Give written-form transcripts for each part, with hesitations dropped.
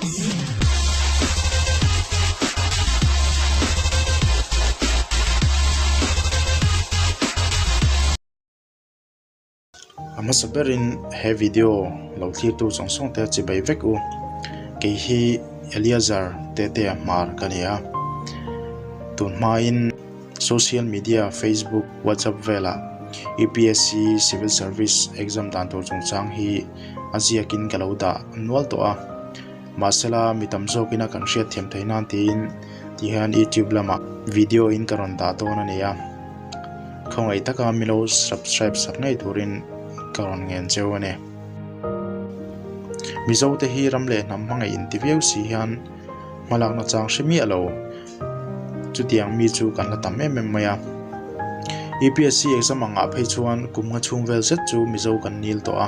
A hmasa berin he video lo thlirtu zawng zawng te chi bai vek u. Kei hi Eleazer Tetea Hmar ka ni a. Tun hmain social media Facebook, WhatsApp velah UPSC Civil Service exam dan tur chungchang hi a ziakin ka lo dah nual tawh a. Mahsela mi tam zawkina kan hriat thiam theih nan tiin tihian YouTube lamah video in ka rawn dah dawn a ni a. Khawngaih taka mi lo subscribe sak ngei turin ka rawn ngen cheu a ni. Mizo te hi ram leh hnam hmangaih inti viau si hian hmalakna chang hre miah lo chutiang mi chu kan la tam em em mai a. UPSC exam angah phei chuan kum nga chhung vel zet chu Mizo kan nil tawh a.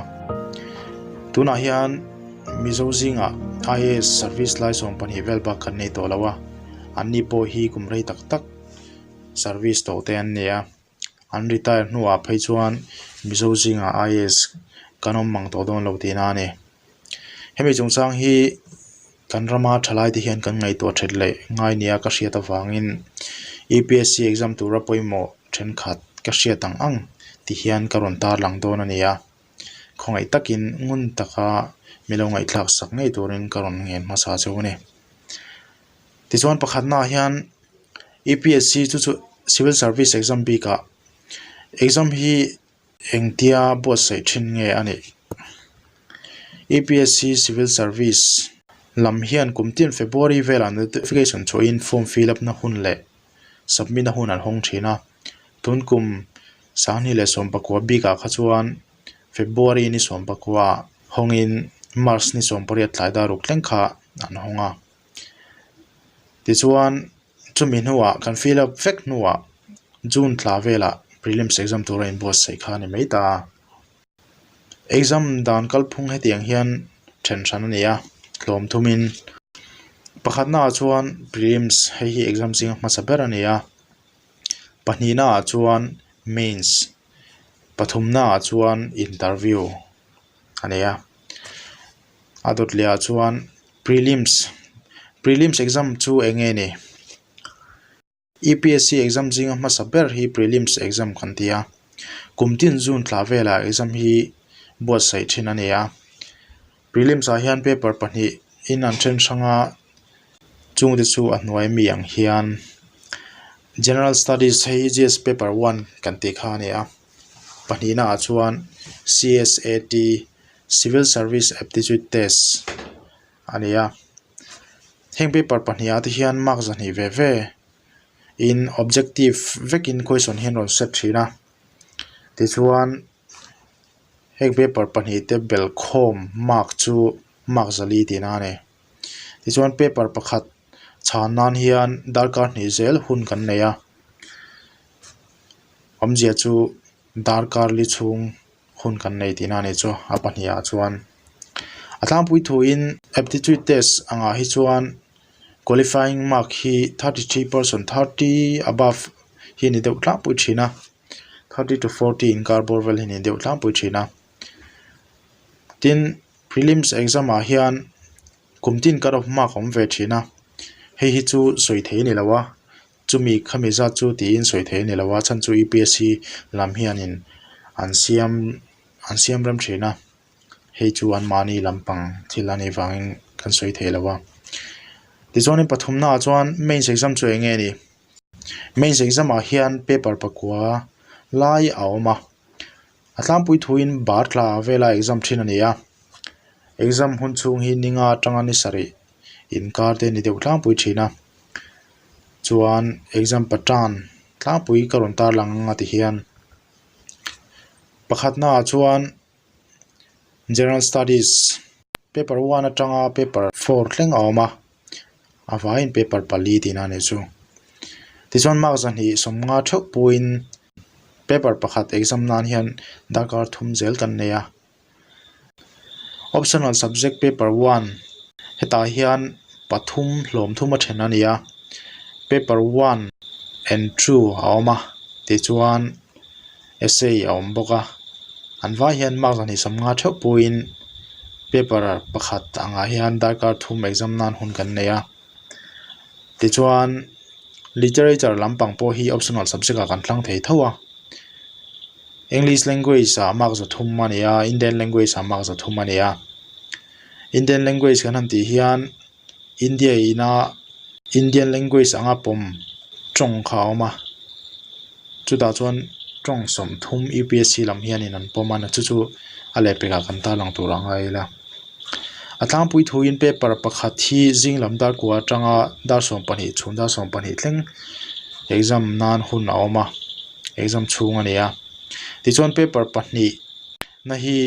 Tunah hian Mizo zingah IAS service lai 12 vel bak kan nei tawh lo a, anni pawh hi kum rei tak tak service tawh te an ni a an retire hnuah phei chuan mizo zingah IAS kan awm mang tawh dawn lo tihna a ni hemi chungchang hi kan rama thalai te hian kan ngaihtuah that leh ngai nia ka hriat avangin UPSC exam tura pawimawh thenkhat ka hriat ang ang ti hian ka rawn tarlang dawn a ni a khawngaih takin ngun taka mi lo ngaihthlak sak ngei turin ka rawn ngen hmasa cheu a ni tichuan pakhatnaah hian. UPSC chu chu civil service exam bikah exam hi engtia buatsaih thin nge a nih UPSC civil service lam hian kum tin February velah notification chhuahin form fill up na hun leh submit na hun an hawng thin a tun kum sanghnih leh sawmpakua bikah kha chuan February ni sawmpakua hawngin March ni sawmpariat tlai dar ruk thleng kha an hawng a. Tichuan chumi hnuah kan fill up vek hnuah June thla velah prelims exam tura inbuatsaih kha a ni mai ta a. Exam dan kalphung hetiang hian then hran a ni a, hlawm thumin. Pakhatnaah chuan prelims hei hi exam zinga hmasa ber a ni a, pahnihnaah chuan mains, pathumnaah chuan interview a ni a. A dawt leh ah chuan prelims prelims exam chu eng nge ni UPSC exam zinga hmasa ber hi prelims exam kan ti a kum tin June thla velah exam hi buatsaih thin a ni a prelims ah hian paper pahnih in an then hrang a chungte chu a hnuai mi ang hian general studies hei hi G S paper one kan tih kha a ni a pahnihna ah chuan C S A T Civil Service Aptitude Test a ni a heng paper pahnih ah te hian mark zahnih ve ve in objective vekin question hi an rawn set thin a tichuan heng paper pahnih te belhkhawm mark chu mark zali tihna a ni tichuan paper pakhat chhan nan hian darkar hnih zel hun kan nei a awmzia chu darkar li chhung. hun kan nei tihna a nih chu a pahnih ah chuan a tlangpui thuin aptitude test angah hi chuan qualifying mark hi 33 percent 30 above hi a ni deuh tlangpui thin a 30 to 40 inkar bawr vel hi a ni deuh tlangpui thin a tin prelims exam ah hian kum tin cut off mark a awm ve thin a hei hi chu sawi thei a ni lo a. Chumi khami zat chu tiin sawi thei a ni lo a chhan chu UPSC lam hianin an siam an siam rem thin a hei chu anmahni lampang thil a nih vangin kan sawi thei lo a tichuanin pathumna ah chuan mains exam chu eng nge ni mains exam ah hian paper pakua lai a awm a a tlangpui thuin bar tla vela exam thin a ni a exam hun chhung hi ninga atanga ni sarih inkar te a ni deuh tlangpui thin a. Chuan exam pattern tlangpui ka rawn tarlang anga ti hian pakhatna ah chuan general studies paper one atanga paper four thleng a awm a a vaiin paper pali tihna a nih chu tichuan mark zahnih sawmnga theuh pawhin paper pakhat exam nan hian darkar thum zel kan nei a. Optional subject paper one hetah hian pathum hlawm thum a then a ni a paper one and two a awm a tichuan essay a awm bawk a an vai hian mark zahnih sawmnga theuh pawhin. Paper pakhat angah hian darkar thum exam nan hun kan nei a. Tichuan literature lampang pawh hi optional subject ah kan tlang thei tho a. English language ah mark 300 a ni a, Indian language ah mark 300 a ni a. Indian language kan han tih hian India ina Indian language anga pawm tawng kha a awm a, chutah chuan tawng 30 U_P_S_C lam hianin an pawm a, chu chu a lehpekah kan tarlang tur a ngai ila. A tlangpui thuin paper pakhat hi zing lam dar kua atanga dar 12 chhun dar 12 thleng exam nan hun a awm a, exam chhung a ni a. Tichuan paper pahnih na hi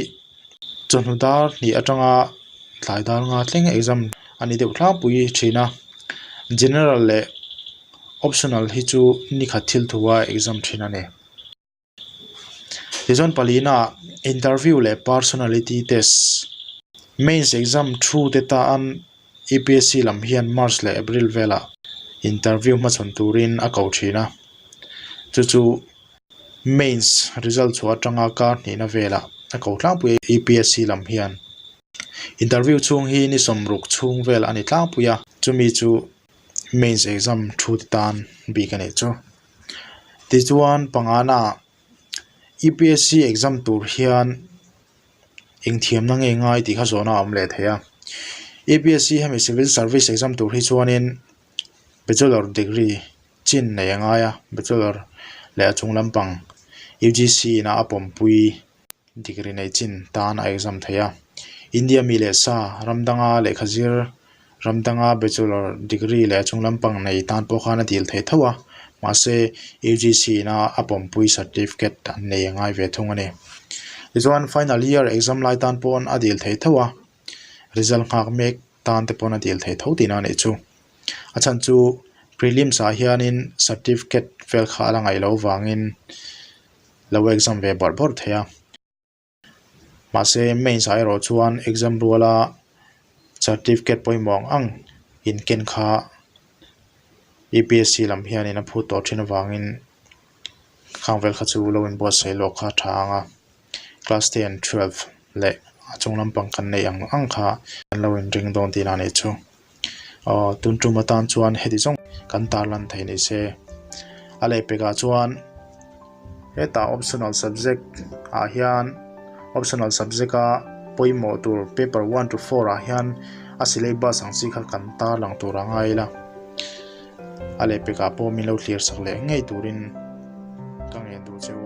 chawhnu dar hnih atanga tlai dar nga thleng exam a ni deuh tlangpui thin a, general leh optional hi chu nikhat thil thu a exam thin a ni. Tichuan palina interview leh personality test mains exam thu te tan U_P_S_C lam hian March leh April velah interview hmachhawn turin a ko thin a, chu chu mains result chhuah atanga kar hnihna velah a ko tlangpui a U_P_S_C lam hian interview chhung hi ni 60 chhung vel a ni tlangpui a, chumi chu mains exam thu te tan bik a nih chu. Tichuan pangana U_P_S_C exam tur hian eng thiamna nge ngai tih kha zawhna a awm leh thei a. U_P_S_C hemi civil service exam tur hi chuanin bachelor degree chin nei a ngai a, bachelor leh a chung lampang U_G_C ina a pawmpui. Degree nei chin tan a exam thei a. India mi leh sa ram danga lehkha zir, ram danga bachelor degree leh a chung lampang nei tan pawh khan a dil thei tho a, mahse U_G_C ina a pawmpui certificate an nei a ngai ve thung a ni. Tichuan final year exam lai tan pawn a dil thei tho a, result nghak mek tan te pawn a dil thei tho tihna a nih chu. A chhan chu prelims ah hianin certificate vel kha a la ngaih loh vangin lo exam ve bawrh bawrh thei a. Mahse mains ah erawh chuan exam ruala certificate pawimawh ang ang inken kha U_P_S_C lam hianin a phut tawh thin avangin khang vel kha chu lo inbuatsaih lawk kha a tha ang a. Class ten 12 leh a chung lampang kan neih ang ang kha an lo inring dawn tihna a nih chu. Aw tun tum atan chuan heti zawng kan tarlan thei ni se. A lehpekah chuan hetah optional subject ah hian optional subject a pawimawh tur paper 1 to 4 ah hian a syllabus ang chi kha kan tarlang tur a ngai ila. A lehpekah pawh min lo thlir sak leh ngei turin ka ngen duh cheu a.